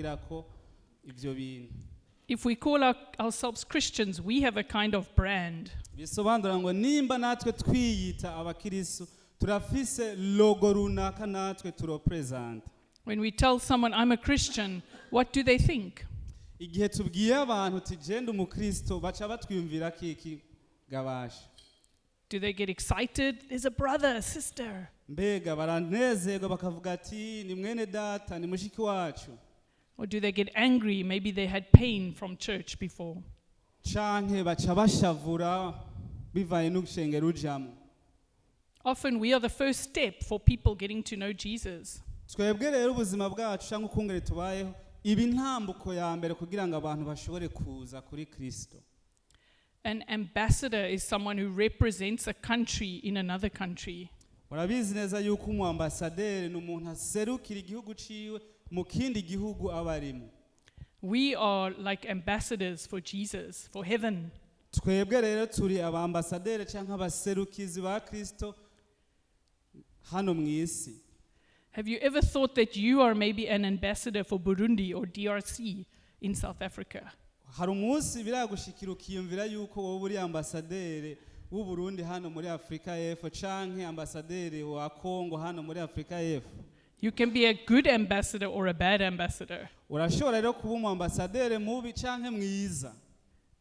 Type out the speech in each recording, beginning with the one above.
dutangirako ivyo bintu. If we call ourselves Christians, we have a kind of brand. Bisobanura ngo nimba natwe twiyita abakristo, turafise logo runaka natwe turepresenta. When we tell someone, "I'm a Christian," what do they think? Igihe tubwiye abantu uti je ndi umukristo, baca batwiyumvira kiki gabasha? Do they get excited? "There's a brother, a sister." Mbega baranezerwa bakavuga ati ni mwene data, ni mushiki wacu? Or do they get angry? Maybe they had pain from church before. Canke baca bashavura bivaye n'urushengero ujamwo? Often we are the first step for people getting to know Jesus. Twebwe rero ubuzima bwacu cyangwa ukungene tubayeho iba intambuko ya mbere kugira ngo abantu bashobore kuza kuri Kristo. An ambassador is someone who represents a country in another country. Murabizi neza yuko umu ambasaderi ni umuntu aserukira igihugu ciwe mu kindi gihugu aba arimo. We are like ambassadors for Jesus, for heaven. Twebwe rero turi abambasaderi cyangwa abaserukizi ba Kristo hano mu isi. Have you ever thought that you are maybe an ambassador for Burundi or DRC in South Africa? Hari umunsi biragushikira ukiyumvira yuko wowe uri ambasaderi w'u Burundi hano muri Afurika y'Epfo canke ambasaderi wa Kongo hano muri Afurika y'Epfo? You can be a good ambassador or a bad ambassador. Urashobora rero kuba umu ambasaderi mubi canke mwiza.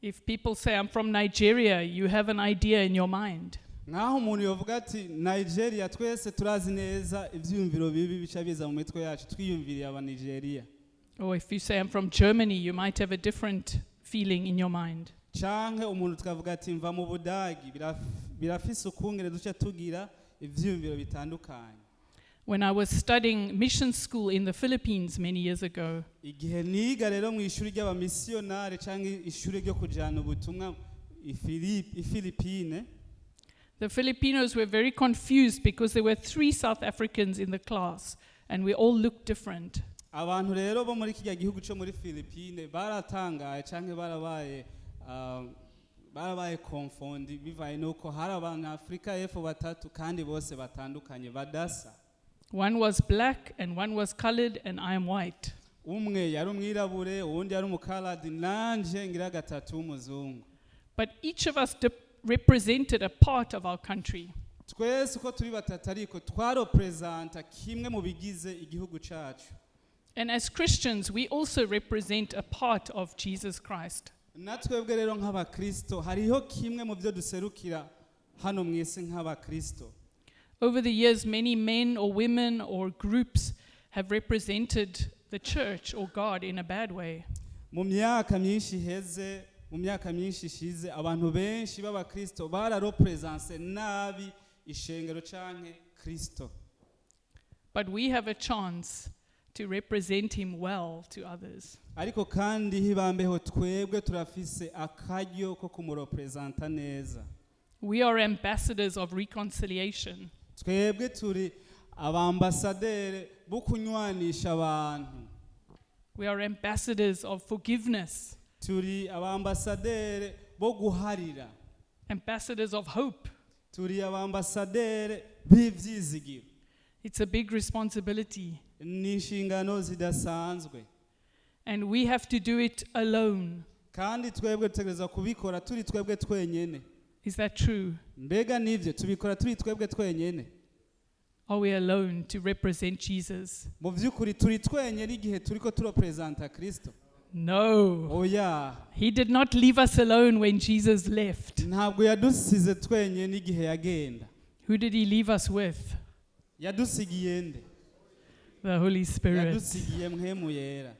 If people say, "I'm from Nigeria," you have an idea in your mind. Nk'aho umuntu yovuga ati Nigeria, twese turazi neza ivyiyumviro bibi bica biza mu mitwe yacu twiyumviriye aba Nigeria. Or if you say, "I'm from Germany," you might have a different feeling in your mind. Canke umuntu tukavuga ati mva mu Budagi, birafise ukungene duca tugira ivyiyumviro bitandukanye. When I was studying mission school in the Philippines many years ago, Igihe niga rero mu ishuri ry'abamisiyonari canke ishuri ryo kujana ubutumwa i Philippine, the Filipinos were very confused because there were three South Africans in the class and we all looked different. Abantu rero bo muri kirya gihugu cyo muri Philippine baratangaye canke barabaye confondus bivaye nuko hari abantu Afurika y'Epfo batatu kandi bose batandukanye badasa. One was black and one was colored, and I am white. Umwe yari umwirabure, uwundi yari umukaradi, nanje ngira gatatu w'umuzungu. But each of us represented a part of our country. Twese uko turi batatu ariko twarepresenta kimwe mu bigize igihugu cacu. And as Christians, we also represent a part of Jesus Christ. Na twebwe rero nk'abakristo hariho kimwe mu byo duserukira hano mu isi nk'abakristo. Over the years, many men or women or groups have represented the church or God in a bad way. Mu myaka myinshi iheze, mu myaka myinshi ishize, abantu benshi b'abakristo bararepresense nabi ishengero canke Kristo. But we have a chance to represent him well to others. Ariko kandi hibambeho twebwe turafise akaryo ko kumurepresenta neza. We are ambassadors of reconciliation. Twebwe turi abambasaderi bo kunywanisha abantu. We are ambassadors of forgiveness, Turi abambasaderi bo guharira, ambassadors of hope. Turi abambasaderi b'ivyizigiro. It's a big responsibility. Ni inshingano zidasanzwe. And we have to do it alone. Kandi twebwe dutegerezwa kubikora turi twebwe twenyene. Is that true? Mbega nivyo, tubikora turi twebwe twenyene? Are we alone to represent Jesus? Mu vy'ukuri turi twenyene igihe turiko turepresenta Kristo? No. Oya. He did not leave us alone when Jesus left. Ntabwo yadusize twenyene igihe yagenda. Who did he leave us with? Yadusigiye nde? The Holy Spirit. Yadusigiye Mpwemu Yera.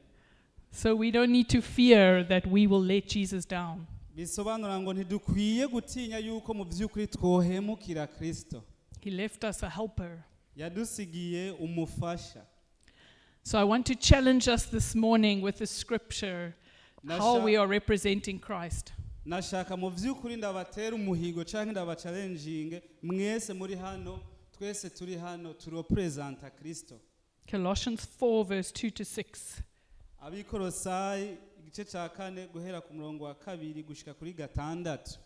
So we don't need to fear that we will let Jesus down. Bisobanura ngo ntidukwiye gutinya yuko mu by'ukuri twohemukira Kristo. He left us a helper. Yadusigiye umufasha. So I want to challenge us this morning with the scripture, how we are representing Christ. Nashaka mu by'ukuri ndabatera umuhigo cyangwa ndabachallenginge mwese muri hano, twese turi hano turepresenta Kristo. Colossians 4, verse 2 to 6. Abikorosayi igice cya kane guhera ku murongo wa kabiri gushika kuri gatandatu.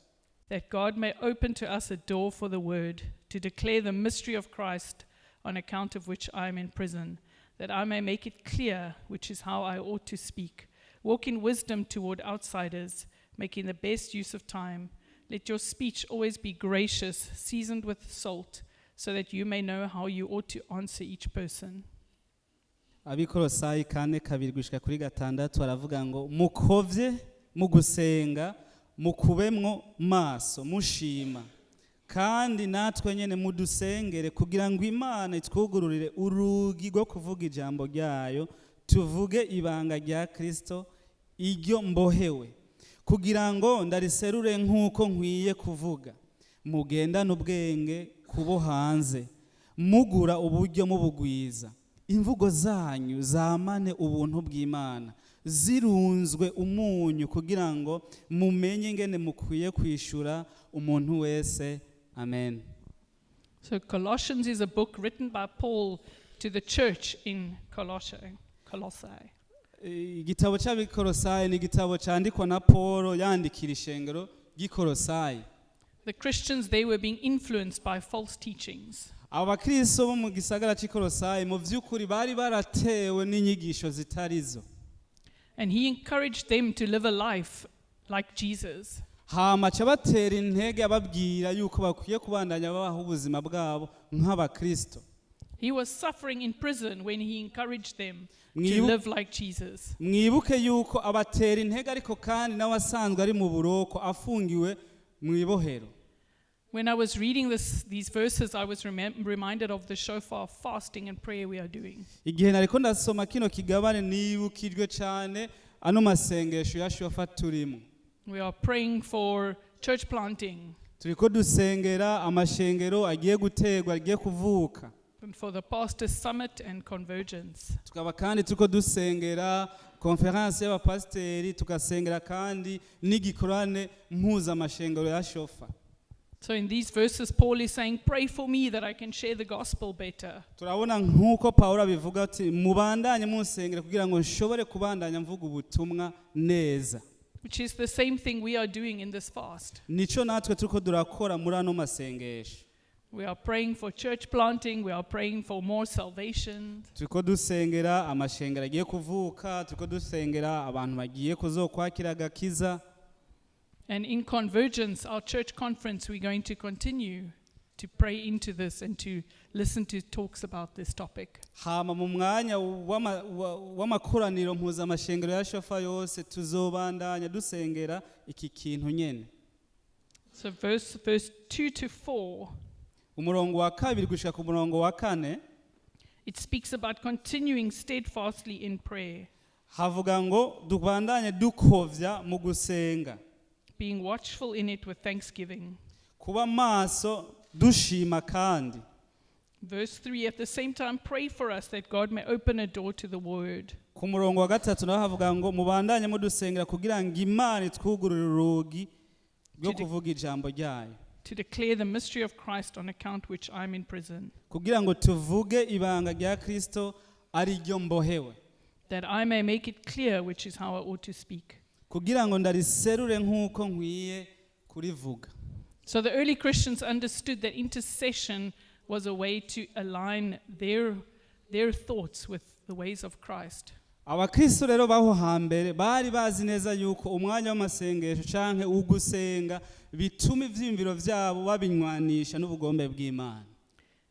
That God may open to us a door for the word, to declare the mystery of Christ, on account of which I am in prison, that I may make it clear which is how I ought to speak. Walk in wisdom toward outsiders, making the best use of time. Let your speech always be gracious, seasoned with salt, so that you may know how you ought to answer each person. Abikorosayi 4:2 gushika kuri 6 aravuga ngo mukovye mu gusenga, mukubemwo maso mushima, kandi natwe nyene mudusengere kugira ngo Imana itwugururire urugi rwo kuvuga ijambo ryayo, tuvuge ibanga rya Kristo iryo mbohewe, kugira ngo ndariserure nk'uko nkwiye kuvuga. Mugendane ubwenge kubo hanze, mugura uburyo mubugwiza. Imvugo zanyu zamane ubuntu bw'Imana zirunzwe umunyu, kugira ngo mumenye ingene mukwiye kwishura umuntu wese. Amen. So, Colossians is a book written by Paul to the church in Colossae. Colossae. Igitabo cy'Abikorosayi ni igitabo cyandikwa na Paul yandikira ishengero ry'Ikorosayi. The Christians, they were being influenced by false teachings. Abo bakristo bo mu gisagara cy'Ikorosayi mu by'ukuri bari baratewe n'inyigisho zitarizo. And he encouraged them to live a life like Jesus. Hama aca batera intege, ababwira yuko bakwiye kubandanya babaho ubuzima bwabo nk'abakristo. He was suffering in prison when he encouraged them to live like Jesus. Mwibuke yuko abatera intege, ariko kandi nawe asanzwe ari mu buroko, afungiwe mu ibohero. When I was reading these verses, I was reminded of the shofar fasting and prayer we are doing. Igihe nariko ndasoma kino kigabane, nibukijwe cyane ano masengesho ya shofa turimo. We are praying for church planting Turiko dusengera amashengero agiye guterwa, agiye kuvuka, and for the Pastor Summit and Convergence. Tukaba kandi turiko dusengera konferansi y'abapasiteri, tugasengera kandi n'igikorane mpuzamashengero ya shofa. So in these verses, Paul is saying, "Pray for me that I can share the gospel better." Turabona nk'uko Pawulo abivuga ati mubandanye munsengera kugira ngo nshobore kubandanya mvuga ubutumwa neza. Which is the same thing we are doing in this fast. Nico natwe turiko durakora muri ano masengesho. We are praying for church planting, we are praying for more salvation. Turiko dusengera amashengero agiye kuvuka, turiko dusengera abantu bagiye kuzokwakira agakiza. And in Convergence, our church conference, we're going to continue to pray into this and to listen to talks about this topic. Hama mu mwanya w'amakoraniro mpuzamashengero ya shofa yose, tuzobandanya dusengera iki kintu nyene. So, verse 2 to 4, Umurongo wa 2 gushika ku murongo wa 4, it speaks about continuing steadfastly in prayer, havuga ngo dubandanye dukovya mu gusenga, being watchful in it with thanksgiving. Kuba maso dushima kandi. Verse 3, at the same time, pray for us that God may open a door to the word, Ku murongo wa 3 naho havuga ngo mubandanye mudusengera kugira ngo Imana itwugurure urugi rwo kuvuga ijambo ryayo, to declare the mystery of Christ, on account which I'm in prison, kugira ngo tuvuge ibanga rya Kristo ari ryo mbohewe, that I may make it clear which is how I ought to speak. Kugira ngo ndariserure nk'uko nkwiye kurivuga. So the early Christians understood that intercession was a way to align their thoughts with the ways of Christ. Abakristo rero baho hambere bari bazi neza yuko umwanya w'amasengesho canke ugusenga bituma ivyiyumviro vyabo babinywanisha n'ubugombe bw'Imana.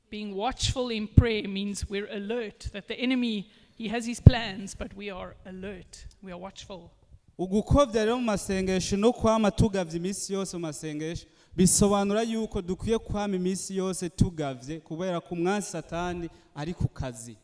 Being watchful in prayer means we're alert, that the enemy, he has his plans, but we are alert. We are watchful. Ugukovya rero mu masengesho no kwama tugavye iminsi yose mu masengesho bisobanura yuko dukwiye kwama iminsi yose tugavye, kubera ko umwansi Satani ari ku kazi.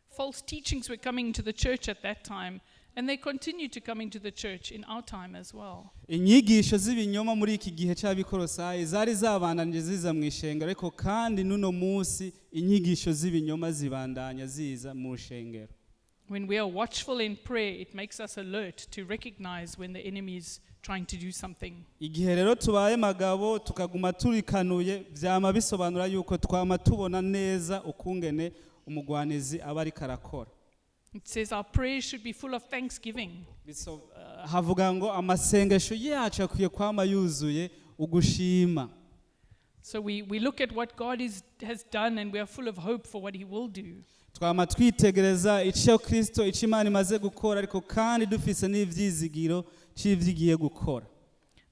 False teachings were coming to the church at that time, and they continue to come into the church in our time as well. Inyigisho z'ibinyoma muri iki gihe c'Abikorosayi zari zabandanije ziza mu ishengero, ariko kandi n'uno munsi inyigisho z'ibinyoma zibandanya ziza mu shengero. When we are watchful in prayer, it makes us alert to recognize when the enemy is trying to do something. Igihe rero tubaye magabo, tukaguma turikanuye, vyama bisobanura yuko twama tubona neza ukungene umugwanizi aba ariko arakora. It says our prayers should be full of thanksgiving. Havuga ngo amasengesho yacu akwiye kwama yuzuye ugushima. So we look at what God has done, and we are full of hope for what He will do. Twama twitegereza icyo Kristo, icyo Imana imaze gukora, ariko kandi dufise n'ivyizigiro c'ivyo igiye gukora.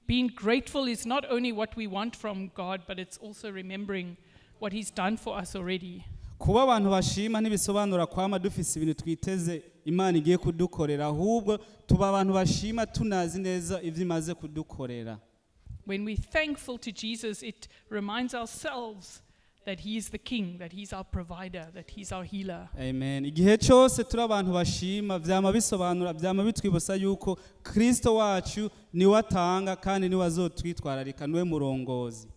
Being grateful is not only what we want from God, but it's also remembering what He's done for us already. Kuba abantu bashima ntibisobanura kwama dufise ibintu twiteze Imana igiye kudukorera, ahubwo tuba abantu bashima tunazi neza ivyo imaze kudukorera. When we're thankful to Jesus, it reminds ourselves that He is the King, that He's our provider, that He's our healer. Amen. Igihe cyose turi abantu bashima, vyama bisobanura, vyama bitwibutsa yuko Kristo wacu niwe atanga kandi niwe azotwitwararika, niwe murongozi.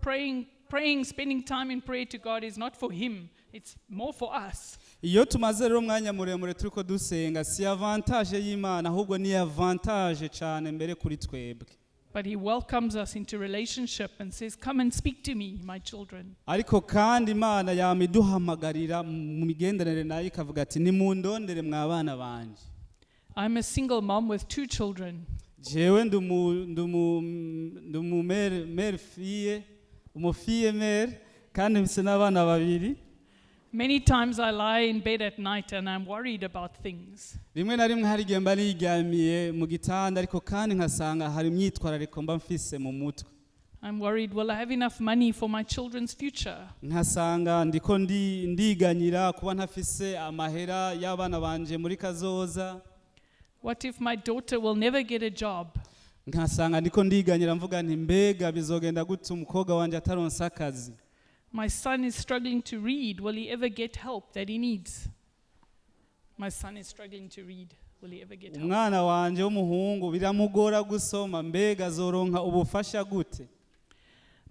Praying, spending time in prayer to God is not for Him, it's more for us. Iyo tumaze rero umwanya muremure turiko dusenga, si avantage y'Imana, ahubwo ni avantage cyane mbere kuri twebwe. But He welcomes us into relationship and says, "Come and speak to me, my children." Ariko kandi Imana yama iduhamagarira mu migenderanire nayo, ikavuga ati: "Nimundondere mwa bana banje." I'm a single mom with two children. Jewe ndi umu mère fille, umu fille mère, kandi mfise n'abana babiri. Many times I lie in bed at night and I'm worried about things. Rimwe na rimwe hari igihe mba niryamiye mu gitanda, ariko kandi nkasanga hari imyitwarariko mba mfise mu mutwe. I'm worried, will I have enough money for my children's future? Nkasanga ndiko ndiganyira kuba ntafise amahera y'abana banje muri kazoza. What if my daughter will never get a job? Nkasanga ndiko ndiganyira mvuga nti: "Mbega bizogenda gute umukobwa wanje ataronse akazi?" My son is struggling to read. Will he ever get help that he needs? My son is struggling to read. Will he ever get help? Umwana wanje w'umuhungu biramugora gusoma, mbega azoronka ubufasha gute?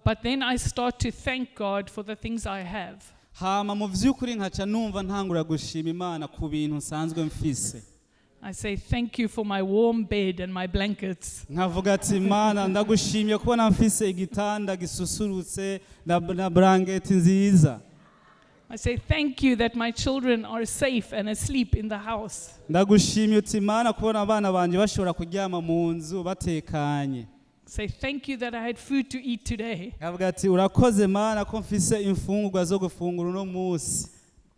But then I start to thank God for the things I have. Hama mu vy'ukuri nkaca numva ntangura gushima Imana ku bintu nsanzwe mfise. I say, "Thank you for my warm bed and my blankets." Nkavuga ati: "Imana, ndagushimye kubona mfise igitanda gisusurutse na blanketi nziza." I say, "Thank you that my children are safe and asleep in the house." Ndagushimye uti Imana kubona abana banje bashobora kuryama mu nzu batekanye. Say, "Thank you that I had food to eat today." Nkavuga ati: "Urakoze Mana ko mfise imfungurwa zo gufungura uno munsi."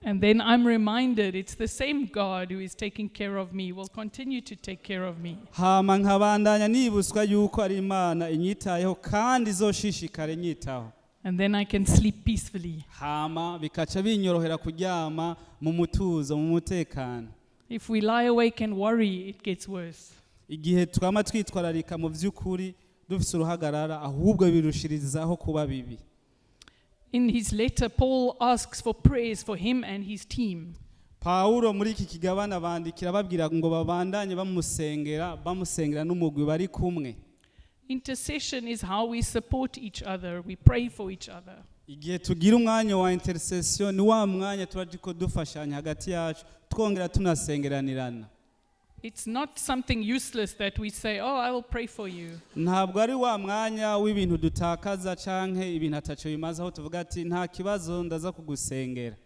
And then I'm reminded it's the same God who is taking care of me, will continue to take care of me. Hama nkabandanya nibutswa yuko ari Imana inyitayeho kandi izoshishikare inyitaho. And then I can sleep peacefully. Hama bikaca binyorohera kuryama mu mutuzo, mu mutekano. If we lie awake and worry, it gets worse. Igihe twama twitwararika mu by'ukuri dufise uruhagarara, ahubwo birushirizaho kuba bibi. In his letter, Paul asks for prayers for him and his team. Pawulo muri iki kigabane abandikira babwira ngo babandanye bamusengera, bamusengera n'umugwi bari kumwe. Intercession is how we support each other, we pray for each other. Igihe tugira umwanya wa intercession, ni wa mwanya tuba turiko dufashanya hagati yacu, twongera tunasengeranirana. It's not something useless that we say, "Oh, I will pray for you." Ntabwo ari wa mwanya w'ibintu dutakaza canke ibintu ataco bimaze, aho tuvuga ati: "Nta kibazo, ndaza kugusengera."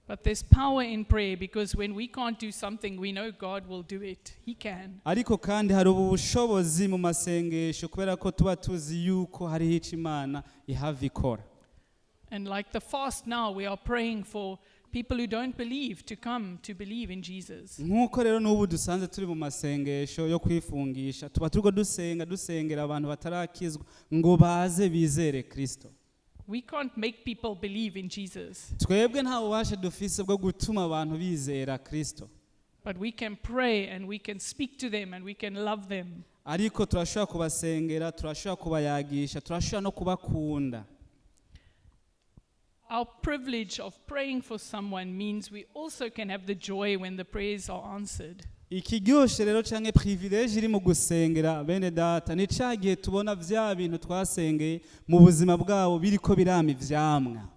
But there's power in prayer because when we can't do something, we know God will do it. He can. Ariko kandi hari ubu bushobozi mu masengesho, kubera ko tuba tuzi yuko hariho ico Imana ihava ikora. And like the fast now, we are praying for people who don't believe to come to believe in Jesus. Nk'uko rero n'ubu dusanze turi mu masengesho yo kwifungisha, tuba turiko dusenga, dusengera abantu batarakizwa ngo baze bizere Kristo. We can't make people believe in Jesus, Twebwe nta bubasha dufise bwo gutuma abantu bizera Kristo, but we can pray and we can speak to them and we can love them. ariko turashobora kubasengera, turashobora kubayagisha, turashobora no kubakunda. Our privilege of praying for someone means we also can have the joy when the prayers are answered. Ikiryoshe rero canke privilege iri mu gusengera bene data ni ca gihe tubona vya bintu twasengeye mu buzima bwabo biriko birama ivyamwa.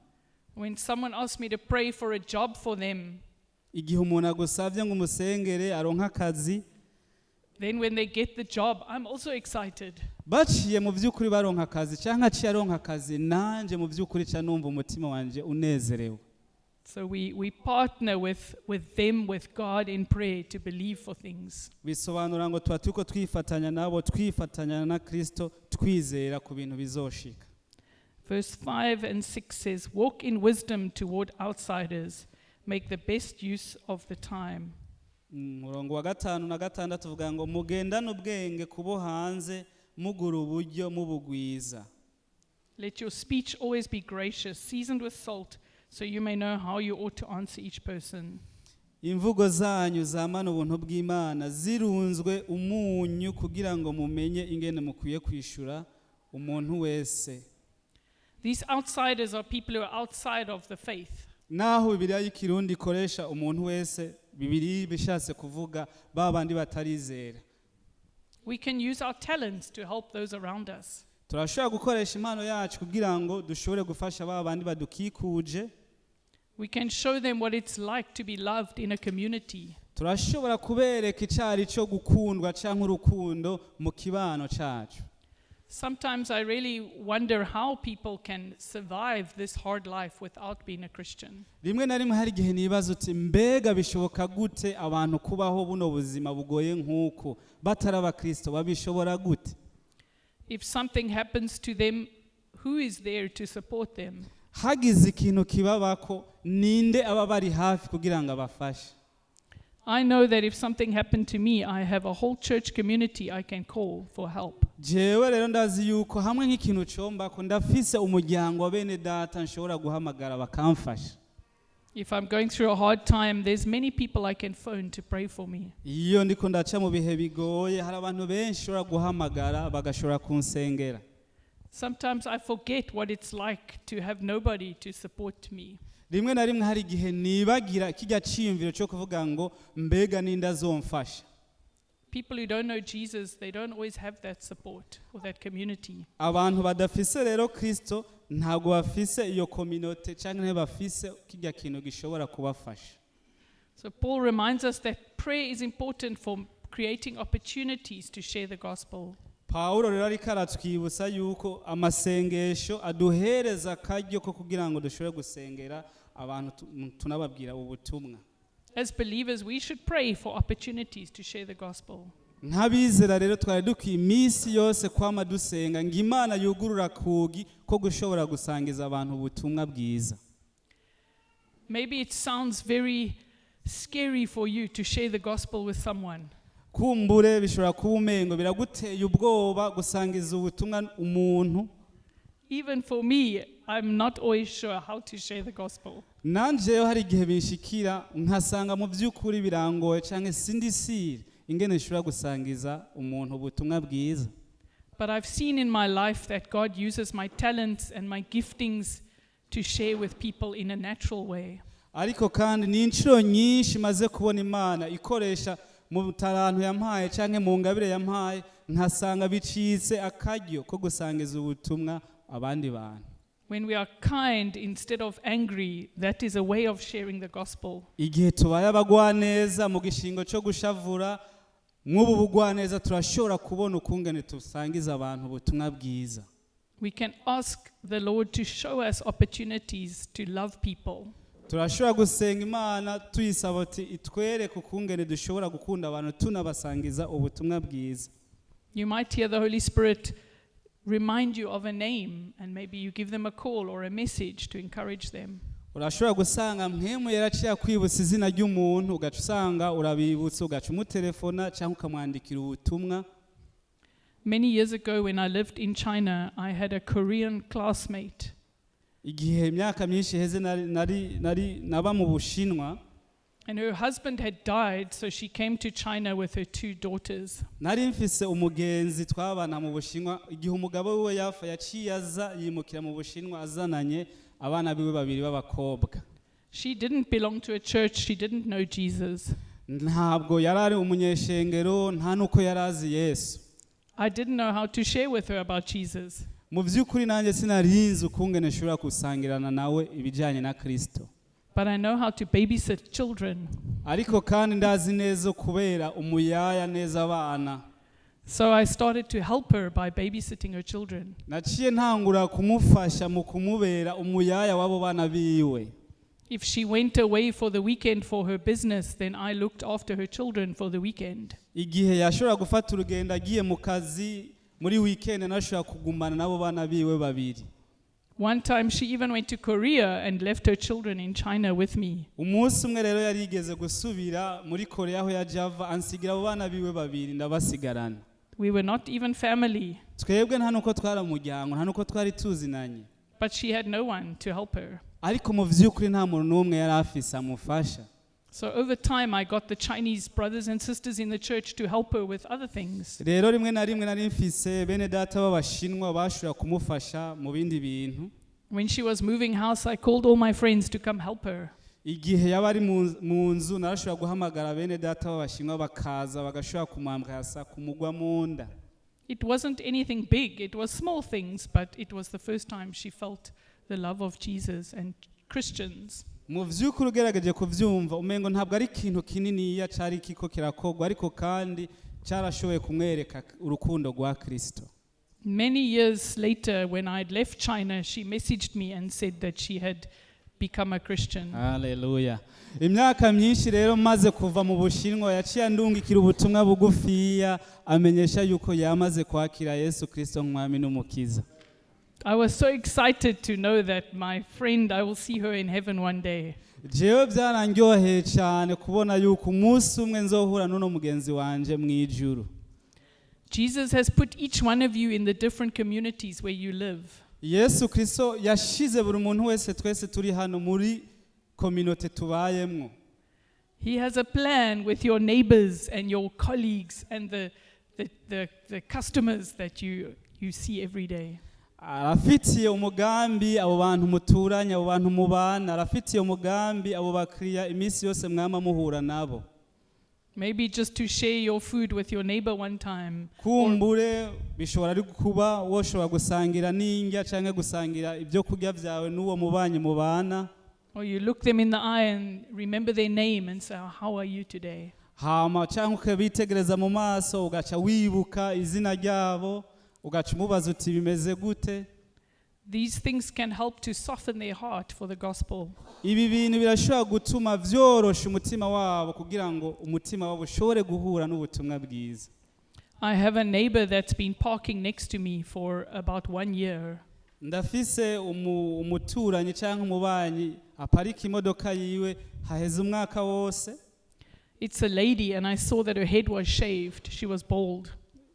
When someone asks me to pray for a job for them, Igihe umuntu agusavye ngo umusengere aronke akazi, then when they get the job, I'm also excited. Baciye mu by'ukuri baronka akazi canke aciye aronka akazi, nanje mu by'ukuri ca numva umutima wanje unezerewe. So we partner with them, with God in prayer to believe for things. Bisobanura ngo tuba turiko twifatanya nabo, twifatanya na Kristo, twizera ku bintu bizoshika. Verse 5 and 6 says, "Walk in wisdom toward outsiders, Make the best use of the time. Umurongo wa gatanu na gatandatu uvuga ngo mugendane ubwenge kubo hanze mugura uburyo mubugwiza. Let your speech always be gracious, seasoned with salt, so you may know how you ought to answer each person. Imvugo zanyu zamana ubuntu bw'Imana zirunzwe umunyu kugira ngo mumenye ingene mukwiye kwishura umuntu wese. These outsiders are people who are outside of the faith. Naho Bibiliya y'Ikirundi ikoresha umuntu wese, Bibiliya bishatse kuvuga ba bandi batarizera. We can use our talents to help those around us. Turashobora gukoresha impano yacu kugira ngo dushobore gufasha ba bandi badukikuje. We can show them what it's like to be loved in a community. Turashobora kubereka icari cyo gukundwa cyangwa urukundo mu kibano cyacu. Sometimes I really wonder how people can survive this hard life without being a Christian. Rimwe na rimwe hari igihe nibaza uti mbega bishoboka gute abantu kubaho buno buzima bugoye nk'uko batari abakristo, babishobora gute? If something happens to them, who is there to support them? Hagize ikintu kibabako, ninde aba bari hafi kugira ngo abafashe? I know that if something happened to me, I have a whole church community I can call for help. Jewe rero ndazi yuko hamwe nk'ikintu combako ndafise umuryango wa bene data nshobora guhamagara bakamfasha. If I'm going through a hard time, there's many people I can phone to pray for me. Iyo ndiko ndaca mu bihe bigoye hari abantu benshi nshobora guhamagara bagashobora kunsengera. Sometimes I forget what it's like to have nobody to support me. Rimwe na rimwe hari igihe nibagira kijya ciyumviro cyo kuvuga ngo mbega ninde azomfasha. People who don't know Jesus, they don't always have that support or that community. Abantu badafise rero Kristo ntabwo bafise iyo communauté cyangwa ntibafise kijya kintu gishobora kubafasha. So Paul reminds us that prayer is important for creating opportunities to share the gospel. Pawulo rero ariko aratwibutsa yuko amasengesho aduhereza akaryo ko kugira ngo dushobore gusengera abantu tunababwira ubutumwa. As believers, we should pray for opportunities to share the gospel. Nk'abizera rero twari dukwiye iminsi yose kwama dusenga ngo Imana yugurura akugi ko gushobora gusangiza abantu ubutumwa bwiza. Maybe it sounds very scary for you to share the gospel with someone. Kumbure bishobora kuba umengo biraguteye ubwoba gusangiza ubutumwa umuntu. Even for me, I'm not always sure how to share the gospel. Nanjeyo hari igihe binshikira nkasanga mu by'ukuri birangoye cyangwa sindi sire ingene nshobora gusangiza umuntu ubutumwa bwiza. But I've seen in my life that God uses my talents and my giftings to share with people in a natural way. Ariko kandi ni inshuro nyinshi maze kubona Imana ikoresha mu tarantu yampaye cyangwa mu ngabire yampaye nkasanga bicitse akaryo ko gusangiza ubutumwa abandi bantu. When we are kind instead of angry, that is a way of sharing the gospel. Igihe tubaye abagwaneza mu gishingo cyo gushavura, mw'ubu bugwaneza turashobora kubona ukungene tusangiza abantu ubutumwa bwiza. We can ask the Lord to show us opportunities to love people. Turashobora gusenga Imana tuyisaba uti itwereke ukungene dushobora gukunda abantu tunabasangiza ubutumwa bwiza. You might hear the Holy Spirit remind you of a name, and maybe you give them a call or a message to encourage them. Urashobora gusanga mpwemu yaraciye akwibutsa izina ry'umuntu, ugaca usanga urabibutsa, ugaca umutelefona cyangwa ukamwandikira ubutumwa. Many years ago, when I lived in China, I had a Korean classmate. Igihe imyaka myinshi iheze nari, nari, nari naba mu Bushinwa. And her husband had died, so she came to China with her two daughters. Nari mfise umugenzi twabana mu Bushinwa. Igihe umugabo wiwe yapfa yaciye aza yimukira mu Bushinwa azananye abana biwe babiri b'abakobwa. She didn't belong to a church, she didn't know Jesus. Ntabwo yari ari umunyeshengero, nta n'uko yari azi Yesu. I didn't know how to share with her about Jesus. Mu by'ukuri nanjye sinarinzi ukungene nshobora gusangirana nawe ibijyanye na Kristo. But I know how to babysit children. Ariko kandi ndazi neza kubera umuyaya neza abana. So I started to help her by babysitting her children. Naciye ntangura kumufasha mu kumubera umuyaya w'abo bana biwe. If she went away for the weekend for her business, then I looked after her children for the weekend. Igihe yashobora gufata urugendo agiye mu kazi muri weekend, nashobora kugumana n'abo bana biwe babiri. One time she even went to Korea and left her children in China with me. Umunsi umwe rero yarigeze gusubira muri Korea aho yaje ava, ansigira abo bana biwe babiri, ndabasigarana. We were not even family, Twebwe nta nuko twari umuryango, nta nuko twari tuzinanye, but she had no one to help her. Ariko mu vy'ukuri nta muntu n'umwe yari afise amufasha. So over time, I got the Chinese brothers and sisters in the church to help her with other things. Rero rimwe na rimwe nari mfise bene data b'Abashinwa bashobora kumufasha mu bindi bintu. When she was moving house, I called all my friends to come help her. Igihe yaba ari mu nzu, narashobora guhamagara bene data b'Abashinwa bakaza bagashobora kumwambrasa, kumugwa mu nda. It wasn't anything big, it was small things, but it was the first time she felt the love of Jesus and Christians. Mu vy'ukuri ugerageje kuvyumva, umengo ntabwo ari ikintu kininiya cari kiko kirakorwa, ariko kandi carashoboye kumwereka urukundo rwa Kristo. Many years later, when I had left China, she messaged me and said that she had become a Christian. Haleluya! Imyaka myinshi rero maze kuva mu Bushinwa, yaciye andungikira ubutumwa bugufiya amenyesha yuko yamaze kwakira Yesu Kristo nk'umwami n'umukiza. I was so excited to know that my friend, I will see her in heaven one day. Jewe byarandyoheye cyane kubona yuko umunsi umwe nzohura n'uno mugenzi wanje mu ijuru. Jesus has put each one of you in the different communities where you live. Yesu Kristo yashize buri muntu wese, twese turi hano, muri kominote tubayemwo. He has a plan with your neighbors and your colleagues and the customers that you see every day. Arafitiye umugambi abo bantu muturanye, abo bantu mubana, arafitiye umugambi abo bakiriya iminsi yose mwama muhura nabo. Maybe just to share your food with your neighbor one time. Kumbure bishobora ari kuba woshobora gusangira n'indya cyangwa gusangira ibyo kurya byawe n'uwo mubanyi mubana. Or you look them in the eye and remember their name and say, "How are you today?" Hama cyangwa ukabitegereza mu maso, ugaca wibuka izina ryabo, ugaca umubaza uti: "Bimeze gute?" These things can help to soften their heart for the gospel. Ibi bintu birashobora gutuma vyorosha umutima wabo kugira ngo umutima wabo ushobore guhura n'ubutumwa bwiza. I have a neighbor that's been parking next to me for about one year. Ndafise umuturanyi cyangwa umubanyi aparika imodoka yiwe haheze umwaka wose. It's a lady, and I saw that her head was shaved. She was bald.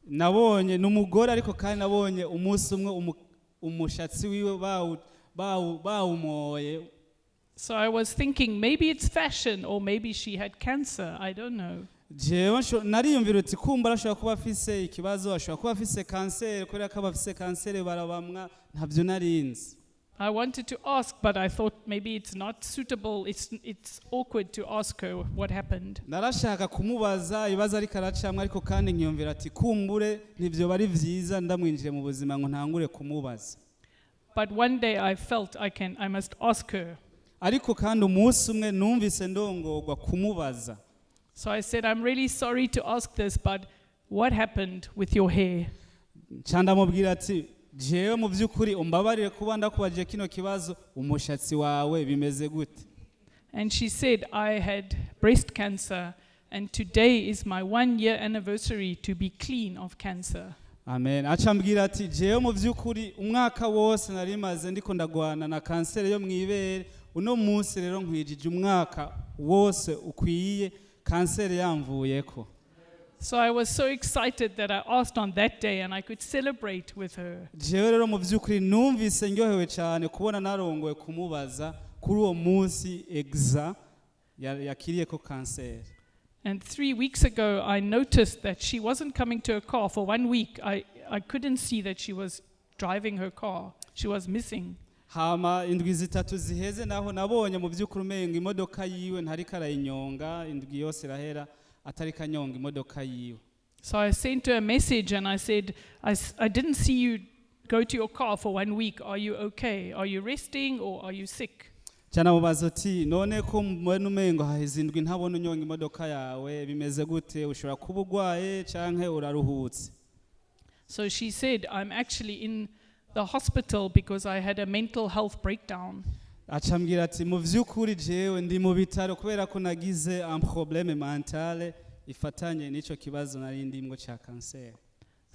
Nabonye ni umugore, ariko kandi nabonye umunsi umwe umushatsi wiwe bawumoye. So I was thinking maybe it's fashion or maybe she had cancer. I don't know. Jewe nariyumvira uti kumba arashobora kuba afise ikibazo, ashobora kuba afise kanseri, kubera ko abafise kanseri barabamwa, ntabyo narinzi. I wanted to ask, but I thought maybe it's not suitable. It's awkward to ask her what happened. Narashaka kumubaza ibibazo ariko aracamwa, ariko kandi nkiyumvira ati kumbure ntibyo bari vyiza ndamwinjiye mu buzima ngo ntangure kumubaza. But one day I felt I must ask her. Ariko kandi umunsi umwe numvise ndongorwa kumubaza. So I said, "I'm really sorry to ask this, but what happened with your hair?" Nca ndamubwira ati: "Jewe mu by'ukuri umbabarire kuba ndakubajije kino kibazo, umushatsi wawe bimeze gute?" And she said, "I had breast cancer, and today is my 1 year anniversary to be clean of cancer." Amen. Aca ambwira ati: "Jewe mu by'ukuri umwaka wose nari maze ndiko ndagwana na kanseri yo mu ibere, uno munsi rero nkwijije umwaka wose ukwiye kanseri yamvuyeko." So I was so excited that I asked on that day and I could celebrate with her. Jewe rero mu by'ukuri numvise ndyohewe cyane kubona narongowe kumubaza kuri uwo munsi exa yakiriye ko kanseri. And 3 weeks ago, I noticed that she wasn't coming to her car for one week. I couldn't see that she was driving her car. She was missing. Hama indwi 3 ziheze naho nabonye mu by'ukuri umenga imodoka yiwe ntariko arayinyonga, indwi yose irahera atariko anyonga imodoka yiwe. So I sent her a message and I said, "I didn't see you go to your car for one week. Are you okay? Are you resting or are you sick?" Cyanamubaza uti: "None ko mbona umengo haheze indwi ntabona unyonga imodoka yawe, bimeze gute? Ushobora kuba urwaye canke uraruhutse?" So she said, "I'm actually in the hospital because I had a mental health breakdown." Aca ambwira ati: "Mu vy'ukuri jewe ndi mu bitaro kubera ko nagize un problème mentale ifatanye n'ico kibazo nari ndimwo ca kanseri."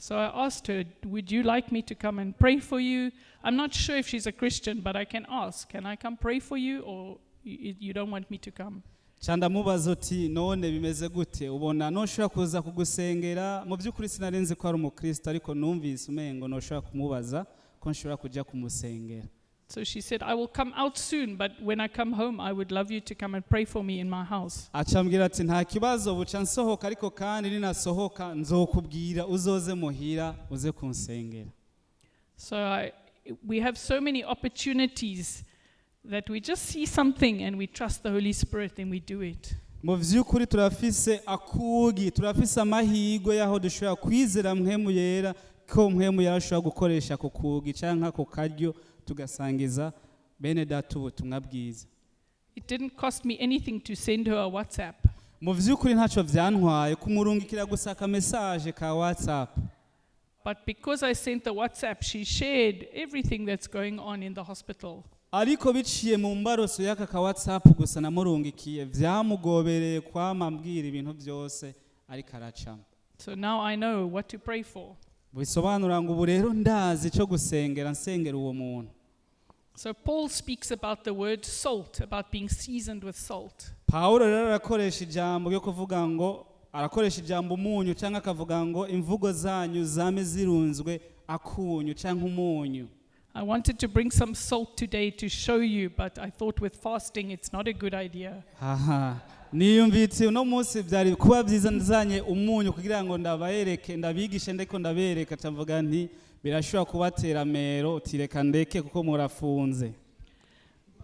So I asked her, "Would you like me to come and pray for you?" I'm not sure if she's a Christian, but I can ask. "Can I come pray for you, or you don't want me to come?" Ca ndamubaza uti none bimeze gute ubona noshobora kuza kugusengera mu by'ukuri sinari nzi ko ari umukristo ariko numvise umengo noshobora kumubaza ko nshobora kujya kumusengera. So she said, "I will come out soon, but when I come home, I would love you to come and pray for me in my house." Acambwira ati nta kibazo buca nsohoka ariko kandi ninasohoka nzokubwira uzoze muhira uze kunsengera. So we have so many opportunities that we just see something and we trust the Holy Spirit and we do it. Mu by'ukuri turafise akugi turafise amahirwe y'aho dushobora kwizera mpwemu yera ko mpwemu yera ashobora gukoresha ako kugi cyangwa ako karyo tugasangiza bene data ubutumwa bwiza. It didn't cost me anything to send her a WhatsApp. Mu by'ukuri ntacyo byantwaye kumurungikira gusa aka message ka WhatsApp. But because I sent the WhatsApp, she shared everything that's going on in the hospital. Ariko biciye mu mbaroso y'aka ka WhatsApp gusa namurungikiye byamugobereye kwama ambwira ibintu byose ariko aracamo. So now I know what to pray for. Bisobanura ngo ubu rero ndazi icyo gusengera nsengera uwo muntu. So Paul speaks about the word salt, about being seasoned with salt. Pawulo rero arakoresha ijambo ryo kuvuga ngo arakoresha ijambo umunyu cyangwa akavuga ngo imvugo zanyu zame zirunzwe akunyu cyangwa umunyu. I wanted to bring some salt today to show you, but I thought with fasting it's not a good idea. Haha niyumvitse uno munsi byari kuba byiza nzanye umunyu kugira ngo ndabereke ndabigishe ndeko ndabereka ndavuga nti birashobora kubatera amero utireka ndeke kuko murafunze.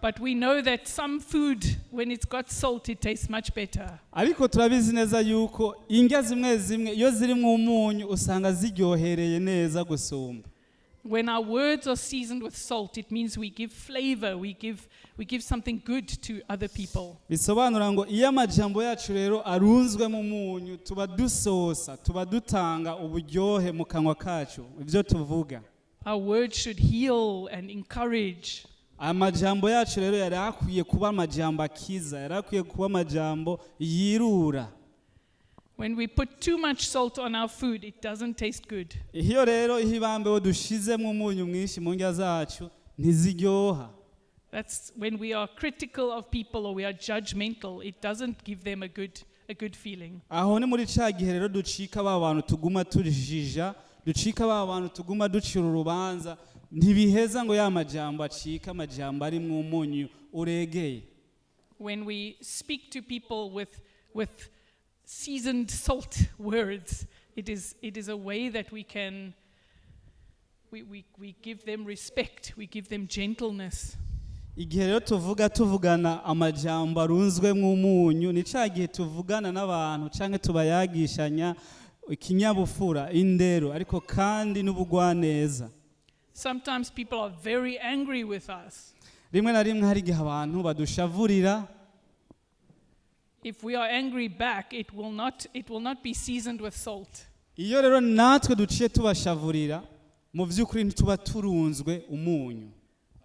But we know that some food, when it's got salt, it tastes much better. Ariko turabizi neza yuko indya zimwe zimwe iyo zirimo umunyu usanga ziryohereye neza gusumba. When our words are seasoned with salt, it means we give flavor, we give something good to other people. Bisobanura ngo iyo amajambo yacu rero arunzwe mu munyu tuba dusosa tuba dutanga uburyohe mu kanwa kacu ibyo tuvuga. Our words should heal and encourage. Amajambo yacu rero yari akwiye kuba amajambo akiza yari akwiye kuba amajambo yirura. When we put too much salt on our food, it doesn't taste good. Iyo rero iyo ibambeho dushizemo umunyu mwinshi mu ndya zacu ntiziryoha. That's when we are critical of people or we are judgmental, it doesn't give them a good feeling. Aho ni muri ca gihe rero ducika ba bantu tuguma tujija ducika ba bantu tuguma ducira urubanza ntibiheza ngo ya majambo acike amajambo arimwo umunyu uregeye. When we speak to people with seasoned salt words, it is a way that we can, we give them respect, we give them gentleness. Igihe rero tuvuga tuvugana amajambo arunzwemo umunyu ni ca gihe tuvugana n'abantu canke tubayagishanya ikinyabupfura indero ariko kandi n'ubugwaneza. Sometimes people are very angry with us. Rimwe na rimwe hari igihe abantu badushavurira. If we are angry back, it will not be seasoned with salt. Iyo rero natwe duciye tubashavurira mu by'ukuri ntituba turunzwe umunyu.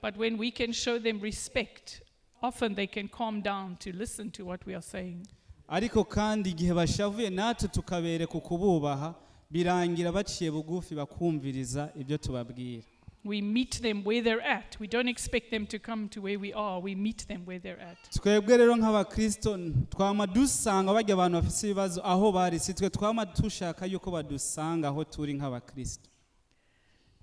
But when we can show them respect, often they can calm down to listen to what we are saying. Ariko kandi igihe bashavuye natwe tukabereka ukububaha birangira baciye bugufi bakumviriza ibyo tubabwira. We meet them where they're at. We don't expect them to come to where we are. We meet them where they're at. Twebwe rero nk'abakristo twama dusanga bajya abantu bafite ibibazo aho bari si twe twama dushaka yuko badusanga aho turi nk'abakristo.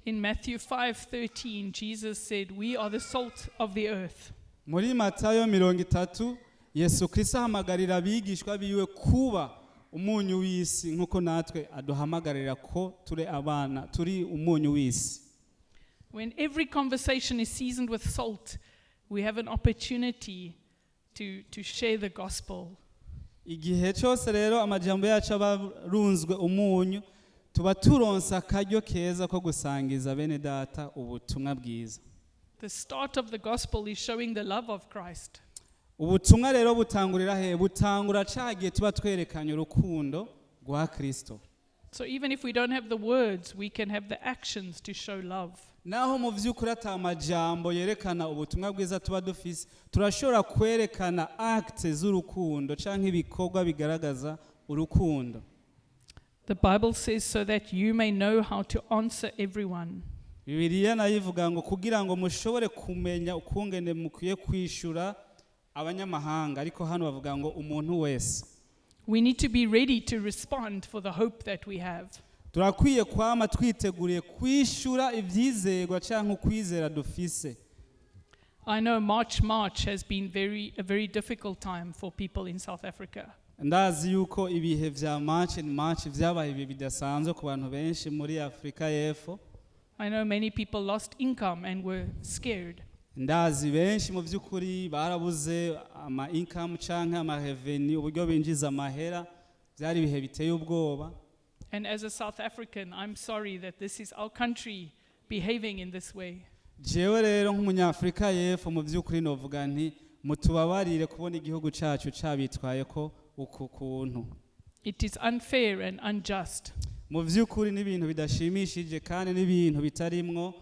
In Matthew 5:13, Jesus said, "We are the salt of the earth." Muri matayo mirongo itatu yesu kristo ahamagarira abigishwa biwe kuba umunyu w'isi nk'uko natwe aduhamagarira ko turi abana turi umunyu w'isi. When every conversation is seasoned with salt, we have an opportunity to share the gospel. Igihe cyose rero amajambo yacu aba arunzwe umunyu tuba turonsa akaryo keza ko gusangiza bene data ubutumwa bwiza. The start of the gospel is showing the love of Christ. Ubutumwa rero butangurira he butangura ca gihe tuba twerekanye urukundo rwa kristo. So even if we don't have the words, we can have the actions to show love. Naho mu by'ukuri ata majambo yerekana ubutumwa bwiza tuba dufise turashobora kwerekana acte z'urukundo canke ibikorwa bigaragaza urukundo. The Bible says, so that you may know how to answer everyone. Bibiliya nayo ivuga ngo kugira ngo mushobore kumenya ukungene mukwiye kwishura abanyamahanga, ariko hano bavuga ngo umuntu wese. We need to be ready to respond for the hope that we have. Turakwiye kwama twiteguriye kwishura ibyizerwa cyangwa ukwizera dufise. I know March has been a very difficult time for people in South Africa. Ndazi yuko ibihe vya March and March vyabaye ibihe bidasanzwe ku bantu benshi muri Afurika y'Epfo. I know many people lost income and were scared. Ndazi benshi mu by'ukuri barabuze ama income canke ama revenue, uburyo binjiza amahera. Byari ibihe biteye ubwoba. And as a South African, I'm sorry that this is our country behaving in this way. Jewe rero nk'umunyafurika y'Epfo, mu by'ukuri novuga nti mutubabarire kubona igihugu cacu cabitwaye ko uku kuntu. It is unfair and unjust. Mu by'ukuri n'ibintu bidashimishije kandi n'ibintu bitarimwo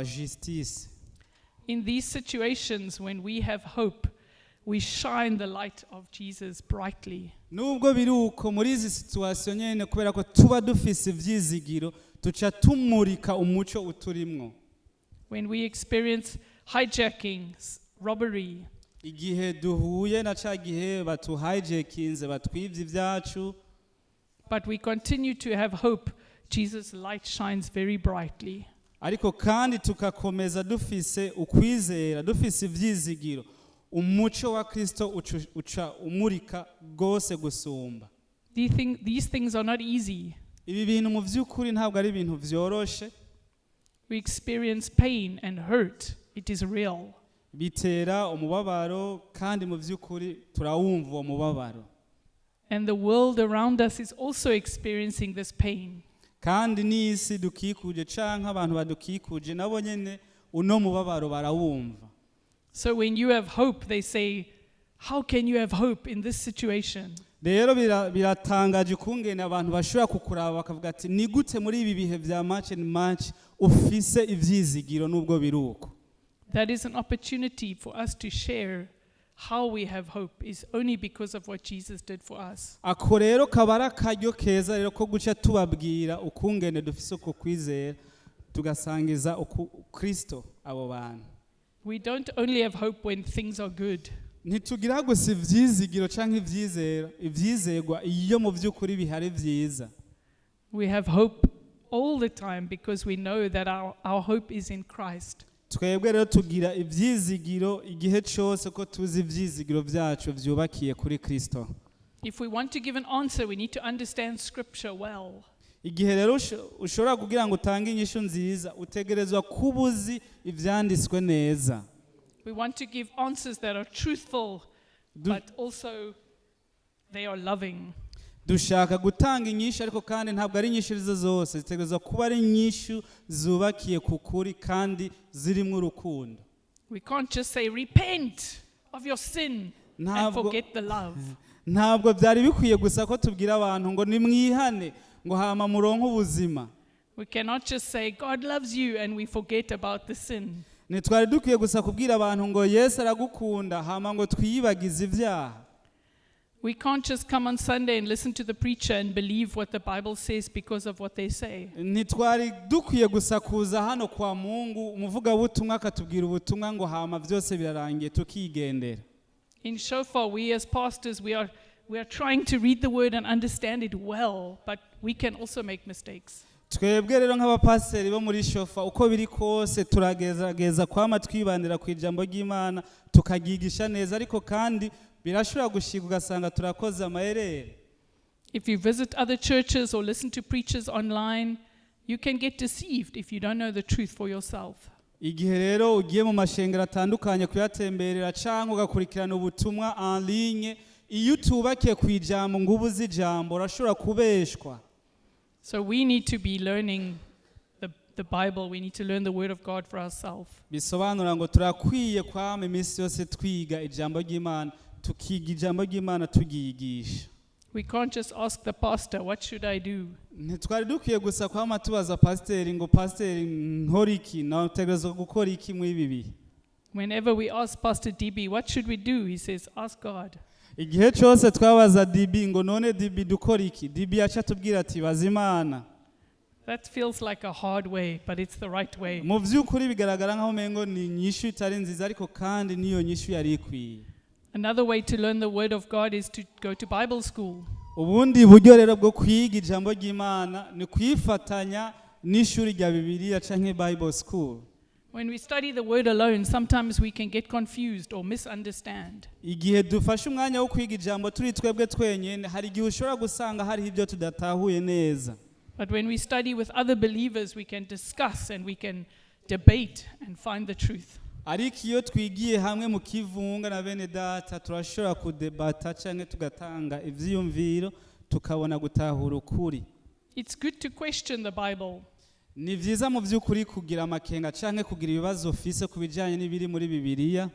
justice. In these situations, when we have hope, we shine the light of Jesus brightly. Nubwo biri uko, muri izi situation nyene, kubera ko tuba dufise ivyizigiro, tuca tumurika umuco uturimwo. When we experience hijacking, robbery, Igihe duhuye na ca gihe batuhijakinze, batwivye ibyacu, but we continue to have hope, Jesus' light shines very brightly. Ariko kandi tugakomeza dufise ukwizera, dufise ivyizigiro, umuco wa Kristo uca umurika rwose gusumba. These things are not easy. Ibi bintu mu by'ukuri ntabwo ari ibintu vyoroshe. We experience pain and hurt. It is real. Bitera umubabaro kandi mu by'ukuri turawumva uwo mubabaro. And the world around us is also experiencing this pain. Kandi n'isi dukikuje canke abantu badukikuje nabo nyene uno mubabaro barawumva. So when you have hope, they say, "How can you have hope in this situation?" Rero biratangaje ukungene abantu bashobora kukuraba bakavuga ati ni gute muri ibi bihe vya March and March ufise ivyizigiro nubwo biri uko. That is an opportunity for us to share how we have hope is only because of what Jesus did for us. Ako rero kaba ari akaryo keza rero ko guca tubabwira ukungene dufise uko kwizera, tugasangiza uku Kristo abo bantu. We don't only have hope when things are good. Ntitugira gusa ivyizigiro canke ivyizera ivyizerwa iyo mu vy'ukuri bihari vyiza. We have hope all the time because we know that our hope is in Christ. Twebwe rero tugira ivyizigiro igihe cose ko tuzi ivyizigiro vyacu vyubakiye kuri Kristo. If we want to give an answer, we need to understand Scripture well. Igihe rero ushobora kugira ngo utange inyishu nziza, utegerezwa kuba uzi ivyanditswe neza. We want to give answers that are truthful, but also they are loving. Dushaka gutanga inyishu, ariko kandi ntabwo ari inyishu izo zose, zitegerezwa kuba ari inyishu zubakiye ku kuri kandi zirimo urukundo. We can't just say, "Repent of your sin," and forget the love. Ntabwo byari bikwiye gusa ko tubwira abantu ngo nimwihane, ngo hama muronke ubuzima. We cannot just say, "God loves you," and we forget about the sin. Ntitwari dukwiye gusa kubwira abantu ngo Yesu aragukunda, hama ngo twiyibagize ibyaha. We can't just come on Sunday and listen to the preacher and believe what the Bible says because of what they say. Ntitwari dukwiye gusa kuza hano kwa Mungu, umuvugabutumwa akatubwira ubutumwa, ngo hama byose birarangiye tukigendera. In Shofar, we as pastors, we are trying to read the word and understand it well, but we can also make mistakes. Twebwe rero nk'abapasiteri bo muri Shofa, uko biri kose turagerageza kwama twibandira ku ijambo ry'Imana, tukaryigisha neza, ariko kandi birashobora gushika ugasanga turakoze amayerere. If you visit other churches or listen to preachers online, you can get deceived if you don't know the truth for yourself. Igihe rero ugiye mu mashengero atandukanye kuyatemberera cyangwa ugakurikirana ubutumwa en ligne, iyo utubakiye ku ijambo ngo ube uzi ijambo, urashobora kubeshwa. So we need to be learning the Bible. We need to learn the Word of God for ourselves. Bisobanura ngo turakwiye kwama iminsi yose twiga ijambo ry'Imana, tukiga ijambo ry'Imana, turyigisha. We can't just ask the pastor, "What should I do?" Ntitwari dukwiye gusa kwama tubaza pasiteri ngo pasiteri nkora iki, nategerezwa gukora iki muri ibi bihe. Whenever we ask Pastor DB, "What should we do?" he says, "Ask God." Igihe cyose twabaza Dibi ngo none Dibi dukora iki, Dibi yaca atubwira ati baza Imana. That feels like a hard way, but it's the right way. Mu by'ukuri bigaragara nk'aho umengo ni inyishu itari nziza, ariko kandi niyo nyishu yari ikwiye. Another way to learn the Word of God is to go to Bible school. Ubundi buryo rero bwo kwiga ijambo ry'Imana ni kwifatanya n'ishuri rya Bibiliya canke Bible school. When we study the Word alone, sometimes we can get confused or misunderstand. Igihe dufashe umwanya wo kwiga ijambo turi twebwe twenyine, hari igihe ushobora gusanga hariho ibyo tudatahuye neza. But when we study with other believers, we can discuss and we can debate and find the truth. Ariko iyo twigiye hamwe mu kivunga na bene data, turashobora kudebata cyangwa tugatanga ivyiyumviro, tukabona gutahura ukuri. It's good to question the Bible. Ni vyiza mu by'ukuri kugira amakenga canke kugira ibibazo ufise ku bijanye n'ibiri muri Bibiliya.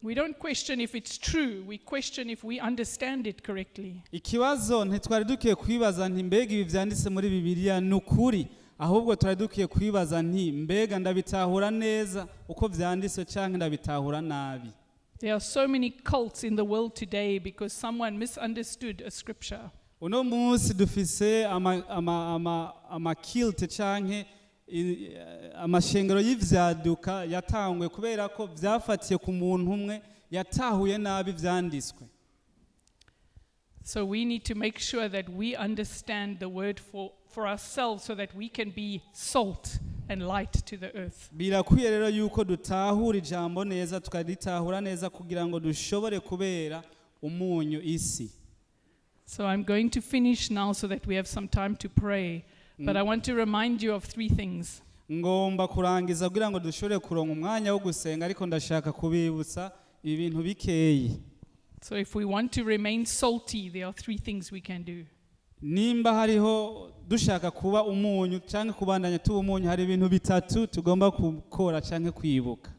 We don't question if it's true, we question if we understand it correctly. Ikibazo ntitwari dukwiye kwibaza nti mbega ibi vyanditse muri Bibiliya ni ukuri, ahubwo twari dukwiye kwibaza nti mbega ndabitahura neza uko vyanditse canke ndabitahura nabi. There are so many cults in the world today because someone misunderstood a scripture. Uno munsi dufise amakilte canke amashengero y'ivyaduka yatangwe kubera ko vyafatiye ku muntu umwe yatahuye nabi vyanditswe. So we need to make sure that we understand the word for ourselves so that we can be salt and light to the earth. Birakwiye rero yuko dutahura ijambo neza, tukaritahura neza kugira ngo dushobore kubera umunyu isi. So I'm going to finish now so that we have some time to pray. But I want to remind you of three things. Ngomba kurangiza kugira ngo dushobore kuronka umwanya wo gusenga, ariko ndashaka kubibutsa ibintu bikeyi. So if we want to remain salty, there are three things we can do. Nimba hariho dushaka kuba umunyu cyangwa kubandanya tuba umunyu, hari ibintu bitatu tugomba gukora cyangwa kwibuka.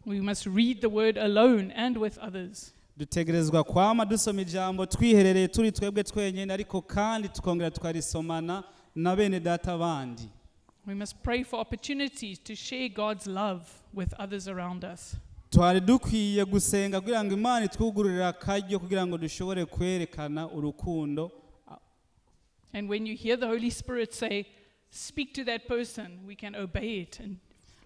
We must read the word alone and with others. Dutegerezwa kwama dusoma ijambo twiherereye turi twebwe twenyine, ariko kandi tukongera tukarisomana na bene data bandi. We must pray for opportunities to share God's love with others around us. Twari dukwiye gusenga kugira ngo Imana itwugururire akaryo kugira ngo dushobore kwerekana urukundo. And when you hear the Holy Spirit say, "Speak to that person," we can obey it and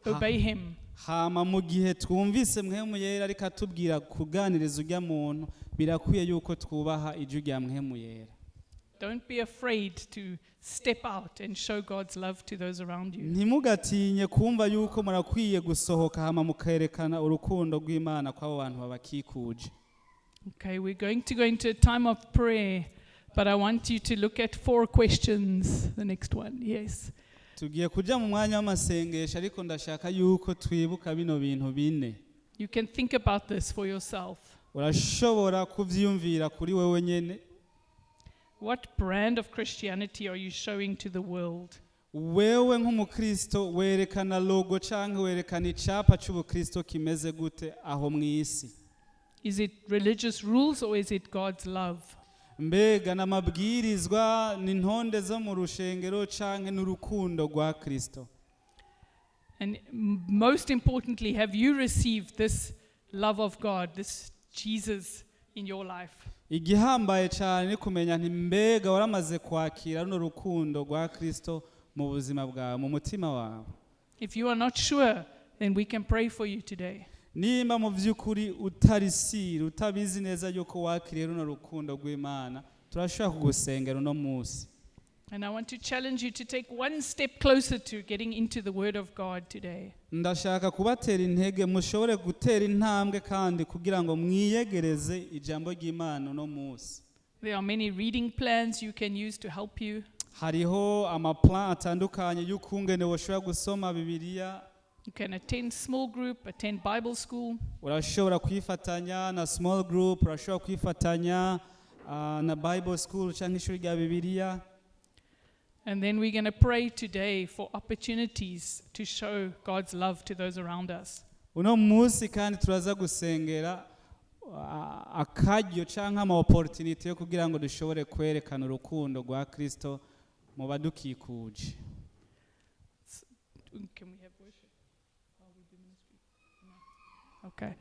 obey Him. Hama mu gihe twumvise Mpwemu Yera ariko atubwira kuganiriza ujya muntu, birakwiye yuko twubaha ijwi rya Mpwemu Yera. Don't be afraid to step out and show God's love to those around you. Ntimugatinye kumva yuko murakwiye gusohoka hama mukerekana urukundo rw'Imana kw'abo bantu babakikuje. Okay, we're going to go into a time of prayer, but I want you to look at four questions. The next one, yes. Tugiye kuja mu mwanya w'amasengesho, ariko ndashaka yuko twibuka bino bintu bine. You can think about this for yourself. Urashobora kuvyiyumvira kuri wewe nyene. What brand of Christianity are you showing to the world? Wewe nk'umukristo werekana logo canke werekana icapa c'ubukristo kimeze gute aho mw'isi? Is it religious rules or is it God's love? Mbega n'amabwirizwa, ni intonde zo mu rushengero canke n'urukundo rwa Kristo? And most importantly, have you received this love of God, this Jesus in your life? Igihambaye cyane ni kumenya nti mbega waramaze kwakira runo rukundo rwa Kristo mu buzima bwawe, mu mutima wawe? If you are not sure, then we can pray for you today. Nimba mu by'ukuri utarisira, utabizi neza yuko wakiriye runo rukundo rw'Imana, turashobora kugusengera uno munsi. And I want to challenge you to take one step closer to getting into the Word of God today. Ndashaka kubatera intege mushobore gutera intambwe kandi kugira ngo mwiyegereze ijambo ry'Imana uno munsi. There are many reading plans you can use to help you. Hariho amaplan atandukanye y'ukungene woshobora gusoma Bibiliya. You can attend small group, attend Bible school. Urashobora kwifatanya na small group, urashobora kwifatanya na Bible school cyangwa ishuri rya Bibiliya. And then we're going to pray today for opportunities to show God's love to those around us. Uno munsi kandi turaza gusengera akaryo cyangwa ama opportunity yo kugira ngo dushobore kwerekana urukundo rwa Kristo mu badukikuje. Can we have worship while we do ministry? No. Okay.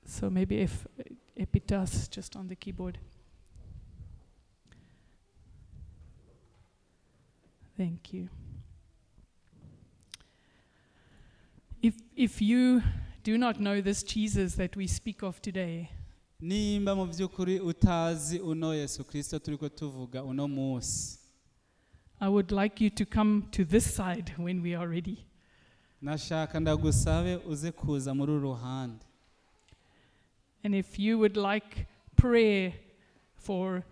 So maybe if Epitas just on the keyboard. Thank you. If you do not know this Jesus that we speak of today, Nimba mu by'ukuri utazi uno Yesu Kristo turiko tuvuga uno munsi, I would like you to come to this side when we are ready. Nashaka ndagusabe uze kuza muri uru ruhande. And if you would like prayer for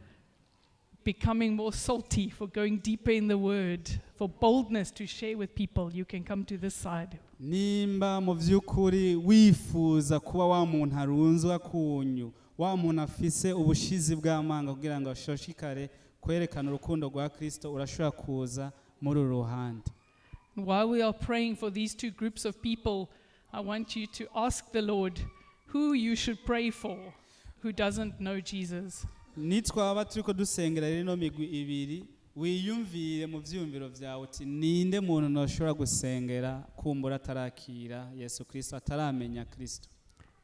becoming more salty, for going deeper in the word, for boldness to share with people, you can come to this side. Nimba mu by'ukuri wifuza kuba wa muntu arunzwa kunyu, wa muntu afise ubushizi bw'amanga kugira ngo ashoshikare kwerekana urukundo rwa Kristo, urashobora kuza muri uru ruhande. While we are praying for these two groups of people, I want you to ask the Lord who you should pray for who doesn't know Jesus. Nitwaba turiko dusengera rero ino migwi ibiri, wiyumvire mu vyiyumviro vyawe uti ninde muntu noshobora gusengera kumbura atarakira Yesu Kristo, ataramenya Kristo.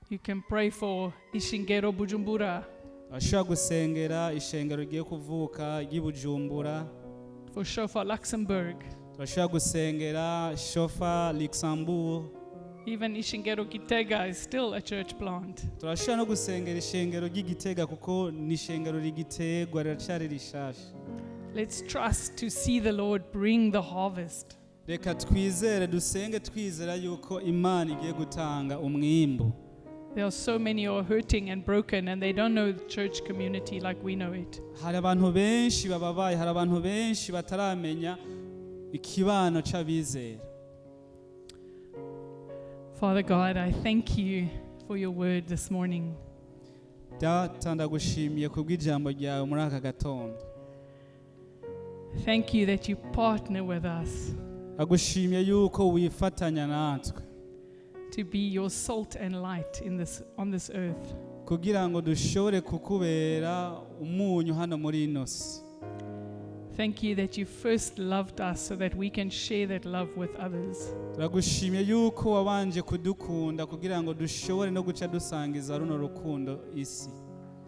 You can pray for Ishengero Bujumbura, Urashobora gusengera ishengero rigiye kuvuka ry'i Bujumbura. For Shofar Luxembourg, Turashobora gusengera Shofar Luxembourg. Even Ishengero Gitega is still a church plant. Turashobora no gusengera ishengero ry'i Gitega kuko ni ishengero rigitegwa, riracari rishasha. Let's trust to see the Lord bring the harvest. Reka twizere, dusenge twizera yuko Imana igiye gutanga umwimbu. There are so many who are hurting and broken and they don't know the church community like we know it. Hari abantu benshi bababaye, hari abantu benshi bataramenya ikibano c'abizera. Father God, I thank you for your word this morning. Data, ndagushimiye kubw'ijambo ryawe muri aka gatondo. Thank you that you partner with us Agushimiye yuko wifatanya natwe to be your salt and light on this earth. Kugira ngo dushobore kukubera umunyu hano muri ino si. Thank you that you first loved us so that we can share that love with others. Turagushimiye yuko wabanje kudukunda kugira ngo dushobore no guca dusangiza runo rukundo isi.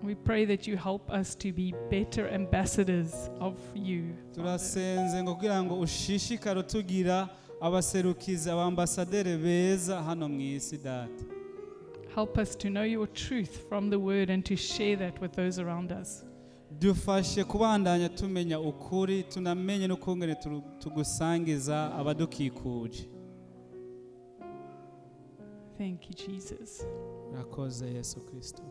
We pray that you help us to be better ambassadors of you, Father. Turasenze ngo kugira ngo ushishikare utugira abaserukizi, abambasaderi beza hano mu isi, Data. Help us to know your truth from the word and to share that with those around us. Dufashe kubandanya tumenya ukuri, tunamenye n'ukungene tugusangiza abadukikuje. Thank you, Jesus. Urakoze, Yesu Kristo.